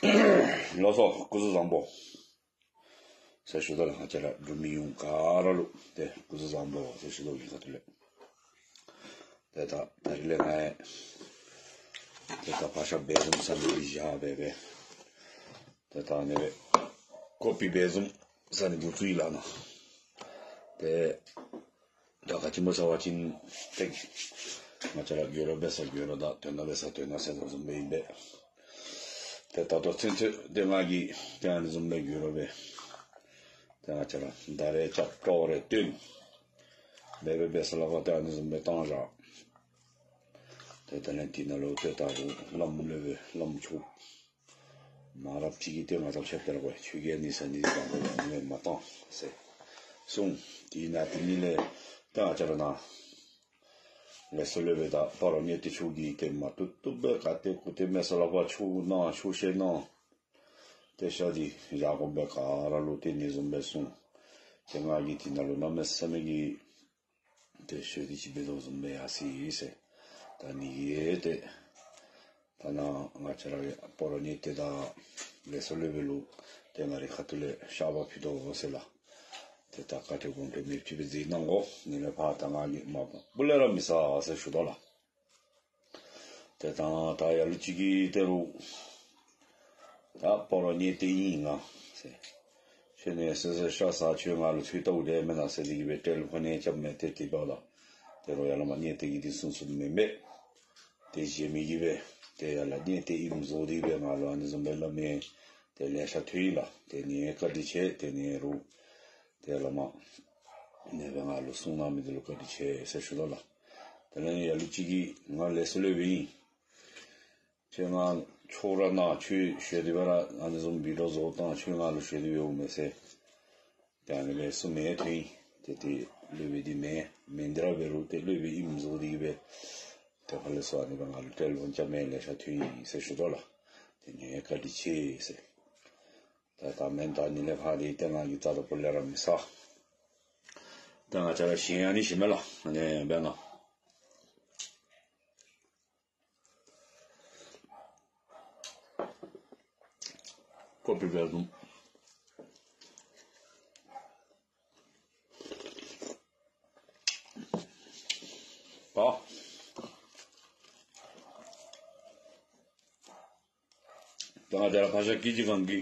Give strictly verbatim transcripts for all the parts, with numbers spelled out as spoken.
ལགས་སོ། སྐུ་གཟུགས་བཟང་པོ་ཟེར་ཞུ་དོ་ལགས། ང་བཅས་ར་འབྲུག་མི་ཡོངས་ག་ར་ལུ་ཏེ་སྐུ་གཟུགས་བཟང་པོ་ཟེར་ཞུ་དོ་གི་ཁ་ཐུག་ལས། ཏེ་ད་ད་རིས་ལས་ང་ཡང་ཏེ་ད་ཕག་ཤ་སྦེ་བཟུམ་ཟ་ནི་འདི་བཞག་སྦེ་སྦེ་ཏེ་ད་ཨ་ནི་སྦེ་ཀོ་པི་སྦེ་བཟུམ་ཟ་ནི་འགོ་བཙུགས་ཡི་ལགས་ན། ཏེ་ད་ག་ཅི་སྨོ་ཟེར་བ་ཅིན་ཏེ་ང་བཅས་ར་དགོད་བྲ་འབད་ས་དགོད་བྲ་དང་དོན་དག་འབད་ས་དོན་དག་ཟེར་དོ་བཟུམ་སྦེ་ཨིན་པས། ཏེ་ད་ལྟོ་ཚུན་ཚོད་ཏེ་ང་གིས་ཏེ་ཨ་ནི་བཟུམ་སྦེ་དགོད་བྲ་སྦེ་ཏེ་ང་བཅས་ར་ཟླ་རེ་རྐྱབ་སྤྲོ་རེ་སྟོན་སྦེ་སྦེ་འབད་ས་ལས་ཕར་ཏེ་ཨ་ནི་བཟུམ་སྦེ་བཏང་བཞག། ཏེ་ད་ལན་འདི་ནང་ལུ་ཏེ་ད་རུང་བླམ་སློབ་དཔོན་བླམ་ཆོསཔ་མང་རབས་ཅིག་གིས་ཏེ་ང་བཅས་ཆ་ཁྱབ་ལུ་ཁྱོད་ཀྱིས་ཨ་ནི་ཟ་ནི་འདི་བཏང་དགོ་ཨ་ནི་མ་བཏང་ཟེར་གསུངས། དེ་ནང་དེ་ཉིད་ལས་ཏེ་ང་བཅས་ར་ནཱ་ལས་ཚོགས་སློབ་དཔོན་དང་སྤ་རོ་གཉེར་སྟོན་ཆོས་རྒྱལ་ཏེ་མ་བཏུབ་བཏུབ་སྦེ་ག་ཏེ་གུ་ཏེ་མེད་ས་ལས་ཕར་ཆོས་གནང་ཆོས་བཤད་གནང་། ཏེ་ཤ་འདི་བཞག་དགོ་པས་ག་ར་ལུ་ཏེ་ཨ་ནི་བཟུམ་སྦེ་གསུངས། ཏེ་ང་གིས་འདི་ནང་ལུ་གནམ་མེད་ས་མེད་ཀྱི་ཏེ་ཤོད་དེ་ཅིག་འབད་དོ་བཟུམ་སྦེ་ཡར་སོ་ཡི་ཟེར། ད་ཨ་ནི་གིས་ཏེ་ད་ནཱ་ང་བཅས་ར་སྤ་རོ་གཉེར་སྟོན་དང་ལས་ཚོགས་སློབ་དཔོན་ལུ་ཏེ་ང་རའི་ཁ་ཐུག་ལས་བཤགས་པ་ཕུལ་དོ་ཟེར་ལགས། ཏེ་ད་བཀའ་དྲིན་དགོངས་འགལ་མེདཔ་ཅིག་སྦེ་མཛད་གནང་དགོ། ཨ་ནི་ལས་ཕར་ད་ང་གིས་མ་པ་སྤུ་ལས་ར་མི་ཟ་ཟེར་ཞུ་དོ་ལགས། ཏེ་ད་ད་ལ་ལུ་ཅིག་གིས་ཏེ་རུང་ད་སྤ་རོ་གཉེར་སྟོན་ཨིན་ང་ཟེར། ཁྱོད་ནི་སོ་སོ་ཤ་ཟ། ཁྱོད་ང་ལུ་ཐུག་བལྟཝ་འདྲཝ་མེན་ན་ཟེར་དེ་གིས་སྦེ་ཊེ་ལི་ཕོན་ཡང་རྐྱབ་མས། ཏེ་དེ་འབདཝ་ད་ཏེ་རུང་ཡར་ལས་མར་གཉེར་སྟོན་གྱིས་འདི་གསུང་གསུངམ་མེན་མས། ཏེ་བཞེས་མི་གིས་སྦེ་ཏེ་ཡར་ལས་གཉེར་སྟོན་ཨིནམ་བཟོ་སྟེ་སྦེ་ང་ལུ་ཨ་ནི་བཟུམ་སྦེ་སླབ་མི་ཏེ་ལེ་ཤ་ཐོན་ཡི་ལགས། ཏེ་ཨ་ནི་བཀའ་དྲིན་ཆེ། ཏེ་ཨ་ནི་རུང་ཏེ་ཡར་ལས་མར་ཨ་ནི་སྦེ་ང་ལུ་གསུང་གནང་མི་འདི་ལུ་བཀའ་དྲིན་ཆེ་ཟེར་ཞུ་དོ་ལགས། དེ་ལས་ཡར་ལུ་ཅིག་གིས་ང་ལས་ཚོགས་སློབ་དཔོན་ཨིན། ཁྱོད་ང་ཆོས་ར་གནང་ཆོས་ཞུ་སྟེ་སྦེ་ར་ཨ་ནི་བཟུམ་བི་ཌི་ཨོ་བཟོ་བཏང་ཆོས་ང་ལུ་ཞུ་སྟེ་སྦེ་འོང་མས་ཟེར། ཏེ་ཨ་ནི་སྦེ་གསུང་མི་ཐོན་ཡི། ཏེ་ཏེ་སློབ་དཔོན་འདི་མེན་མེན་འདི་ར་འབད་རུང་ཏེ་སློབ་དཔོན་ཨིནམ་བཟོ་སྟེ་སྦེ་ཏེ་ཕར་ལས་ཚུར་ཨ་ནི་སྦེ་ང་ལུ་ཊེ་ལི་ཕོན་རྐྱབ་མི་ལེ་ཤ་ཐོན་ཡི་ཟེར་ཞུ་དོ་ལགས། ཏེ་ཨ་ནི་བཀའ་དྲིན་ཆེ་ཟེར། ད་ད་མེན་ད་ཨ་ནི་ལས་ཕར་འདི་ཏེ་ང་གིས་རྩ་དང་སྤུ་ལས་ར་མི་ཟ། ད་ང་བཅས་ར་ཞིང་ཨ་ནི་ཞིག་མས་ལགས། ཨ་ནི་སྦེ་ང་ཀོ་པི་སྦེ་བཟུམ། ཨ། ད་ང་བཅས་ར་ཕག་ཤ་ཀེ་ཇི་གང་གི་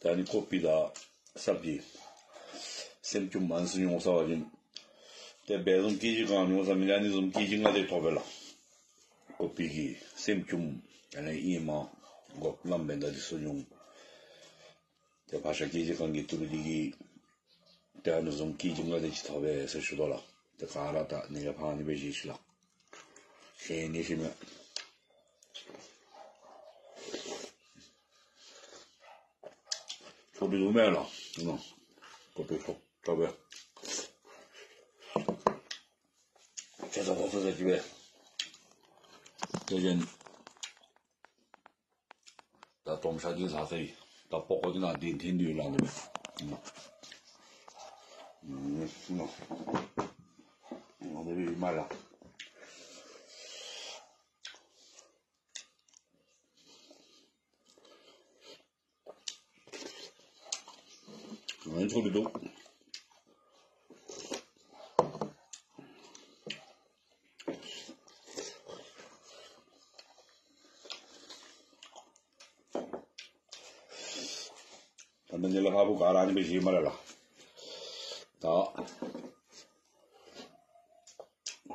ད་ཨ་ནི་ཀོ་པི་དང་སབ་ཇི་སྲནམ་ཅུམ་མང་སུ་ཉོ་ཟེར་བ་ཅིན་ཏེ་སྦེ་བཟུམ་ཀེ་ཇི་གང་ཉོ་ཟེར་མི་ལས་ཨ་ནི་བཟུམ་ཀེ་ཇི་ལྔ་དེ་ཐོབ་པས་ལགས། ཀོ་པི་གི་སྲནམ་ཅུམ་ཨ་ནི་ཨིན་མས། གོ་བླམ་འབདན་ད་འདི་ཚུ་ཉོ། ཏེ་ཕག་ཤ་ཀེ་ཇི་གང་གི་ཏི་རུ་འདི་གིས་ཏེ་ཨ་ནི་བཟུམ་ཀེ་ཇི་ལྔ་དེ་ཅིག་ཐོབ་པས་ཟེར་ཞུ་དོ་ལགས། ཏེ་ག་ར་ད་ཨ་ནི་ལས་ཕར་ཨ་ནི་སྦེ་བཞེས་ཤིག་ལགས། ཞིམ་ནི་ཞིམ་མས། ཆོ་འདི་བཟུམ་མས་ལགས། ཨ་ཀོ་པི་ཆོ་ཆོ་སྦེ་ཆོ་ཆོ་ཆོ་ཆོ་ཅིག་སྦེ། ཏེ་གཞན་ད་དོམ་ཤ་འདི་ལྷག་ཚེ་ད་པགས་ཀོ་འདི་ནང་འདི་འཐེན་དོ་ལགས་ནི་སྦེ། ཨུམ་ཨུམ་ཨུམ་ཨུམ་འདི་སྦེ་ཨིན་མས་ལགས། ཨ་ནི་ཆོ་འདི་འདུག། ད་ཨ་ནི་ལས་ཕར་བུ་ག་ར་ཨ་ནི་སྦེ་བཞེས་མས་ལགས། ད་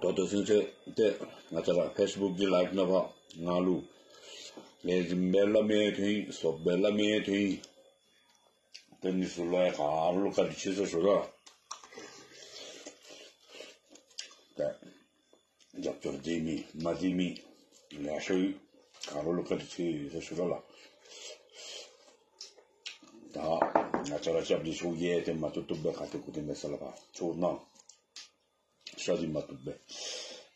ད་ལྟོ་ཚུན་ཚོད་ཏེ་ང་བཅས་ར་ཕེསི་བུཀ་གི་ལའིབ་ནང་ཕར་ང་ལུ་ལེགས་ཤོམ་སྦེ་སླབ་མི་ཐོན་ཡི། ཟོགཔ་སྦེ་སླབ་མི་ཐོན་ཡི། ཏེ་ཨ་ནི་ཚུ་ལུ་ཡང་ག་ར་ལུ་བཀའ་དྲིན་ཆེ་ཟེར་ཞུ་དོ། ཏེ་རྒྱབ་སྐྱོར་མཛད་མི་མ་མཛད་མི་ལེ་ཤ་ཡོད། ག་ར་ལུ་བཀའ་དྲིན་ཆེ་ཟེར་ཞུ་དོ་ལགས། ད་ང་བཅས་ར་སྐྱབས་རྗེ་ཆོས་རྒྱལ་ཏེ་མ་བཏུབ་བཏུབ་སྦེ་ག་ཏེ་གུ་ཏེ་མེད་ས་ལས་ཕར་ཆོས་གནང་། ཤ་འདི་མ་བཏུབ་སྦེ།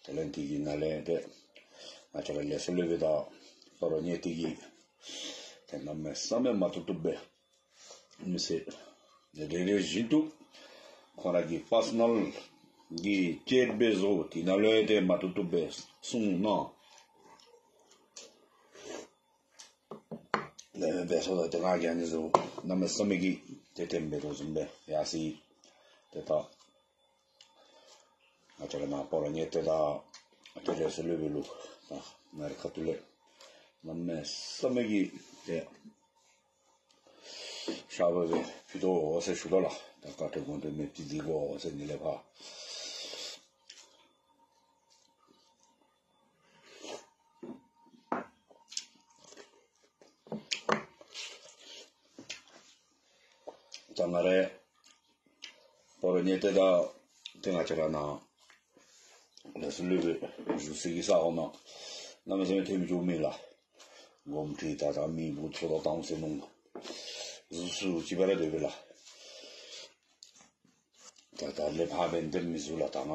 དེ་ལས་འདི་གི་ནང་ལས་ཏེ་ང་བཅས་ར་ལས་ཚོགས་སློབ་དཔོན་དང་སྤ་རོ་གཉེར་སྟོན་གྱིས་ཏེ་གནམ་མེད་ས་མེད་མ་བཏུབ་བཏུབ་སྦེ་མི་ཚེ་རེ་རེ་བཞིན་དུ་ཁོང་ར་གི་པར་སོ་ནཱལ་གྱི་ཅེཊ་སྦེ་བཟོ། དེ་ནང་ལུ་ཡང་ཏེ་མ་བཏུབ་བཏུབ་སྦེ་གསུང་གནང་། ལས་སྦེ་འབད་སོ་ད་ཏེ་ང་གིས་ཨ་ནི་བཟུམ་གནམ་མེད་ས་མེད་ཀྱི་ཏེ་དེ་སྦེ་དོ་བཟུམ་སྦེ་ཡར་སོ་ཡི། ཏེ་ད་ང་བཅས་ར་ནཱ་སྤ་རོ་ཉེ་ཏེ་དང་ཏེ་ལས་སུ་ལུ་སྦེ་ལུ་ད་ང་རའི་ཁ་ཐུག་ལས་གནམ་མེད་ས་མེད་ཀྱི་ཏེ་ཤ་བ་སྦེ་ཕུལ་དོ་ཟེར་ཞུ་དོ་ལགས། ད་བཀའ་དྲིན་དགོངས་ཏེ་མེདཔ་ཅིག་འདི་གོ་ཟེར་ནི་ལས་ཕར། ད་ང་རའི་སྤ་རོ་ཉེ་ཏེ་དང་ཏེ་ང་བཅས་ར་ནཱ་ལས་སུ་ལུ་སྦེ་བཞུགས་སའི་གི་ས་འོག་ནང་གནམ་མེད་ས་མེད་ཐོན་མི་འགྱོ་མི་ལགས། དགོངསམ་ཁྲེལ་ད་ད་མི་བུ་ཚུ་དང་དང་ཟེར་མནོ་བཟུམ་ཅིག་སྦེ་ར་སྡོད་པས་ལགས། ད་ད་ལས་ཕར་འབད་འདི་མི་བཟོ་ལགས། ད་ང་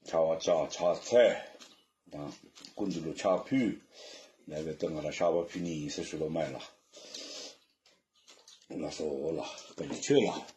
ཕྱག་བ་བཅག་ཕྱག་འཚལ་ད་སྐུ་མདུན་ལུ་ཕྱག་ཕུལ། ལས་སྦེ་ཏེ་ང་ར་ཤ་བ་ཕུལ་ནི་ཨིན་ཟེར་ཞུ་དོ་མས་ལགས། ལགས་སོ་ལགས། བཀའ་དྲིན་ཆེ་ལགས།